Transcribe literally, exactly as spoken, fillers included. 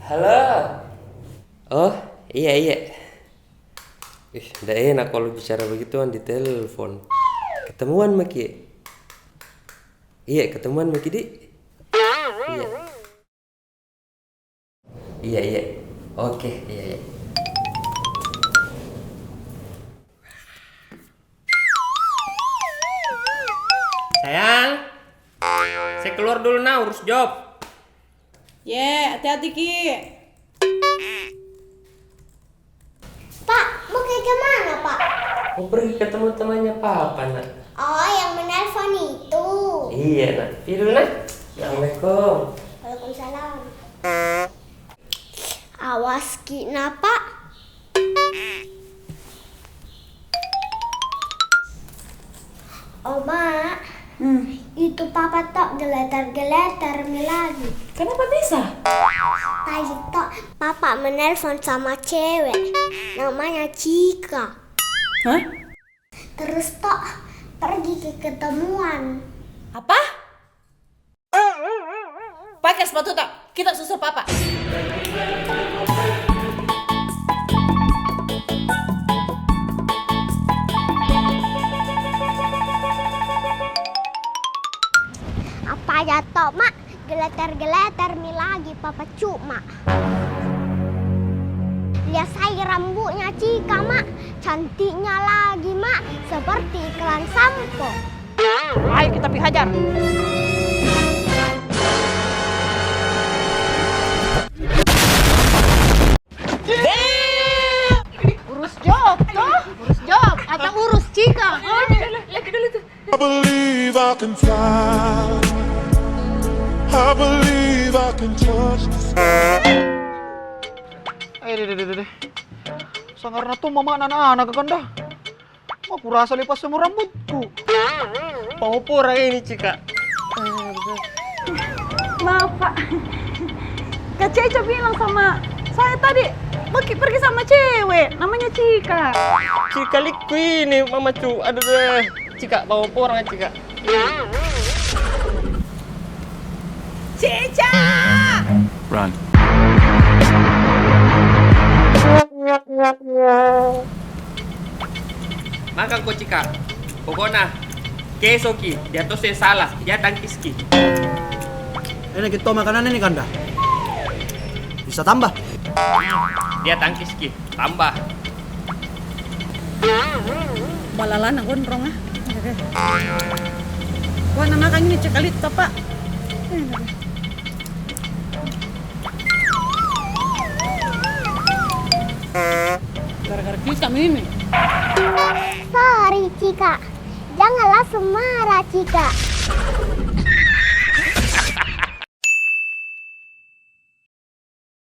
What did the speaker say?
Halo. Oh, iya, iya. Ih, ndak enak kalau bicara begituan di telepon. Ketemuan maki. Iya, ketemuan maki, di. Iya. Iya, iya. Oke, iya, iya. Sayang, saya keluar dulu nah, urus job. Ye, hati-hati ki. Pak, mau ke, ke mana, Pak? Mau pergi ketemu temannya Papa, Nak. Oh, yang menelpon itu. Iya, Nak. Pergi dulu, Nak. Assalamualaikum. Waalaikumsalam. Awas ki, nah, Pak. Oma, hmm, itu Papa tok geletar-geletar mi lagi. Kenapa bisa? Tadi tok Papa menelpon sama cewek, namanya Cika. Hah? Terus tok pergi ke ketemuan. Apa? Pakai sepatu tak? Kita susul Papa. Apa aja tok, Mak? Geletar-geletar mi lagi Papa Cuma. Lihat saya rambutnya Cika, Mak. Cantiknya lagi, Mak. Seperti iklan sampo. Ayo kita pi hajar. Urus job toh? Urus job atau urus Cika? I believe I can fly. I believe I can touch the sky. Eh, deh, deh, deh, deh. Sangar na tu mama anak-anak kakanda. Ma kurasa lepas semua rambutku. Pamopora ini, Cika. Maaf, Pak. Kak Cece bilang sama saya tadi, mau ki pergi sama cewek, namanya Cika. Cika liku ini, Mama Cu. Aduh, deh. Cika, pamopora, Cika. Cece! Run. Makan ko, Cika. Pokokna, keso ki, dia to se salah, dia tangkis ki. Enak ki to makanan ini, kanda. Bisa tambah. Dia tangkis ki. Tambah. Malalana gondrong, ah. Wah, nama kang ini cekalit apa? Gara-gara kita ini. Sorry, Cika. Jangan langsung marah, Cika.